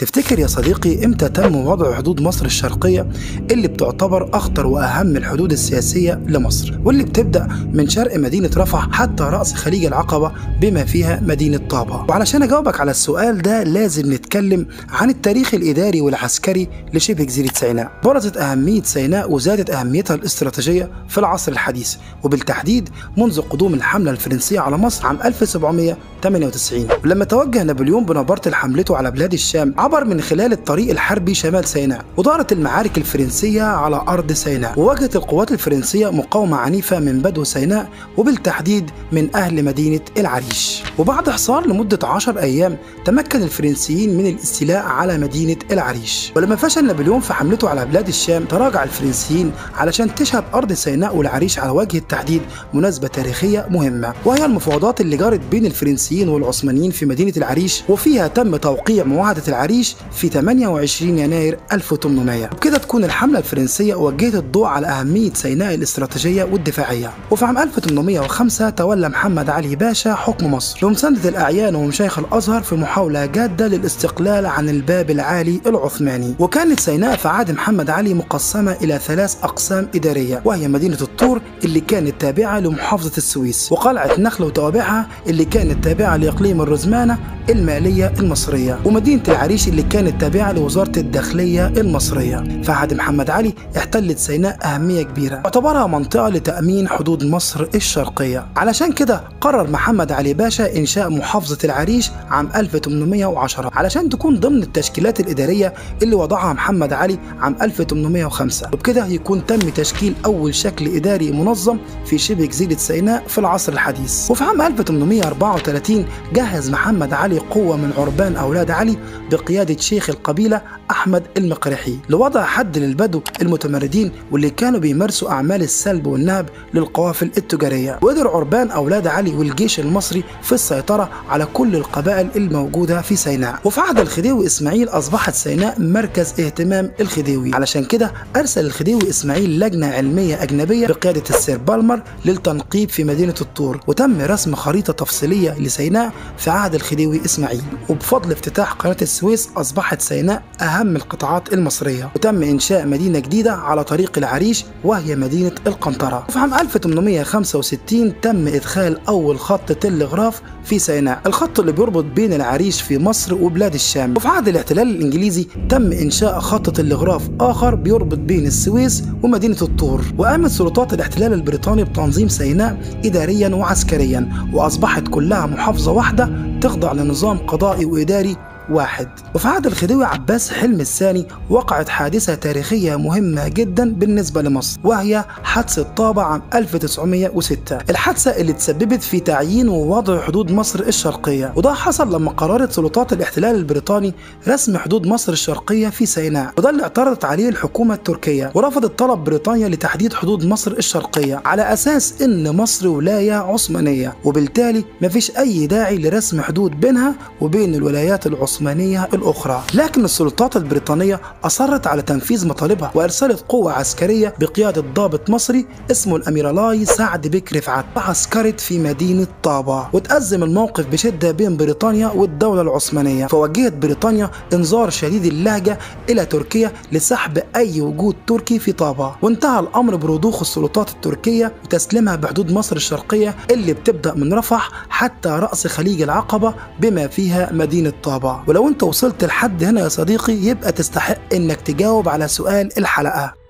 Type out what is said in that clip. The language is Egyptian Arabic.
تفتكر يا صديقي امتى تم وضع حدود مصر الشرقية اللي بتعتبر أخطر وأهم الحدود السياسية لمصر، واللي بتبدأ من شرق مدينة رفح حتى رأس خليج العقبة بما فيها مدينة طابة؟ وعلشان أجاوبك على السؤال ده لازم نتكلم عن التاريخ الإداري والعسكري لشبه جزيرة سيناء. برزت أهمية سيناء وزادت أهميتها الاستراتيجية في العصر الحديث، وبالتحديد منذ قدوم الحملة الفرنسية على مصر عام 1798، ولما توجه نابليون بونابرت لحملته على بلاد الشام عبر من خلال الطريق الحربي شمال سيناء، ودارت المعارك الفرنسية على أرض سيناء، وواجهت القوات الفرنسية مقاومة عنيفة من بدو سيناء وبالتحديد من أهل مدينة العريش. وبعد حصار لمدة 10 أيام تمكن الفرنسيين من الاستيلاء على مدينة العريش. ولما فشل نابليون في حملته على بلاد الشام تراجع الفرنسيين علشان تشهد أرض سيناء والعريش على وجه التحديد مناسبة تاريخية مهمة، وهي المفاوضات اللي جرت بين الفرنسيين والعثمانيين في مدينة العريش، وفيها تم توقيع معاهدة العريش في 28 يناير 1800. وبكده تكون الحملة الفرنسية وجهت الضوء على أهمية سيناء الاستراتيجية والدفاعية. وفي عام 1805 تولى محمد علي باشا حكم مصر بمساندة الأعيان ومشايخ الأزهر في محاولة جادة للاستقلال عن الباب العالي العثماني. وكانت سيناء في عهد محمد علي مقسمة إلى 3 أقسام إدارية، وهي مدينة الطور اللي كانت تابعة لمحافظة السويس، وقلعة نخل وتوابعها اللي كانت تابعة لإقليم الرزمانة المالية المصرية، ومدينة العريش اللي كانت تابعة لوزارة الداخلية المصرية. في عهد محمد علي احتلت سيناء أهمية كبيرة، اعتبرها منطقة لتأمين حدود مصر الشرقية. علشان كده قرر محمد علي باشا إنشاء محافظة العريش عام 1810 علشان تكون ضمن التشكيلات الإدارية اللي وضعها محمد علي عام 1805. وبكده يكون تم تشكيل أول شكل إداري منظم في شبه جزيرة سيناء في العصر الحديث. وفي عام 1834 جهز محمد علي قوة من عربان أولاد علي بقيادة شيخ القبيلة أحمد المقرحي لوضع حد للبدو المتمردين واللي كانوا بيمارسوا أعمال السلب والنهب للقوافل التجارية. وقدر عربان أولاد علي والجيش المصري في السيطرة على كل القبائل الموجودة في سيناء. وفي عهد الخديوي إسماعيل أصبحت سيناء مركز اهتمام الخديوي، علشان كده أرسل الخديوي إسماعيل لجنة علمية أجنبية بقيادة السير بالمر للتنقيب في مدينة الطور، وتم رسم خريطة تفصيلية لسيناء في عهد الخديوي إسماعيل. وبفضل افتتاح قناة السويس أصبحت سيناء أهم القطاعات المصرية، وتم إنشاء مدينة جديدة على طريق العريش وهي مدينة القنطرة. وفي عام 1865 تم إدخال أول خط تلغراف في سيناء، الخط اللي بيربط بين العريش في مصر وبلاد الشام. وفي عهد الاحتلال الإنجليزي تم إنشاء خط تلغراف آخر بيربط بين السويس ومدينة الطور. وقامت سلطات الاحتلال البريطاني بتنظيم سيناء إداريا وعسكريا، وأصبحت كلها محافظة واحدة تخضع لنظام قضائي وإداري واحد. وفي عهد الخديوي عباس حلمي الثاني وقعت حادثة تاريخية مهمة جدا بالنسبة لمصر، وهي حادثة طابة عام 1906، الحادثة اللي تسببت في تعيين ووضع حدود مصر الشرقية. وده حصل لما قررت سلطات الاحتلال البريطاني رسم حدود مصر الشرقية في سيناء، وده اللي اعترضت عليه الحكومة التركية ورفضت طلب بريطانيا لتحديد حدود مصر الشرقية على أساس إن مصر ولاية عثمانية، وبالتالي مفيش أي داعي لرسم حدود بينها وبين الولايات العثمانية الأخرى. لكن السلطات البريطانية أصرت على تنفيذ مطالبها وأرسلت قوة عسكرية بقيادة ضابط مصري اسمه الأميرالاي سعد بك رفعت، عسكرت في مدينة طابة. وتأزم الموقف بشدة بين بريطانيا والدولة العثمانية، فوجهت بريطانيا إنذار شديد اللهجة إلى تركيا لسحب أي وجود تركي في طابة. وانتهى الأمر برضوخ السلطات التركية وتسليمها بحدود مصر الشرقية اللي بتبدأ من رفح حتى رأس خليج العقبة بما فيها مدينة طابة. ولو انت وصلت لحد هنا يا صديقي يبقى تستحق انك تجاوب على سؤال الحلقة.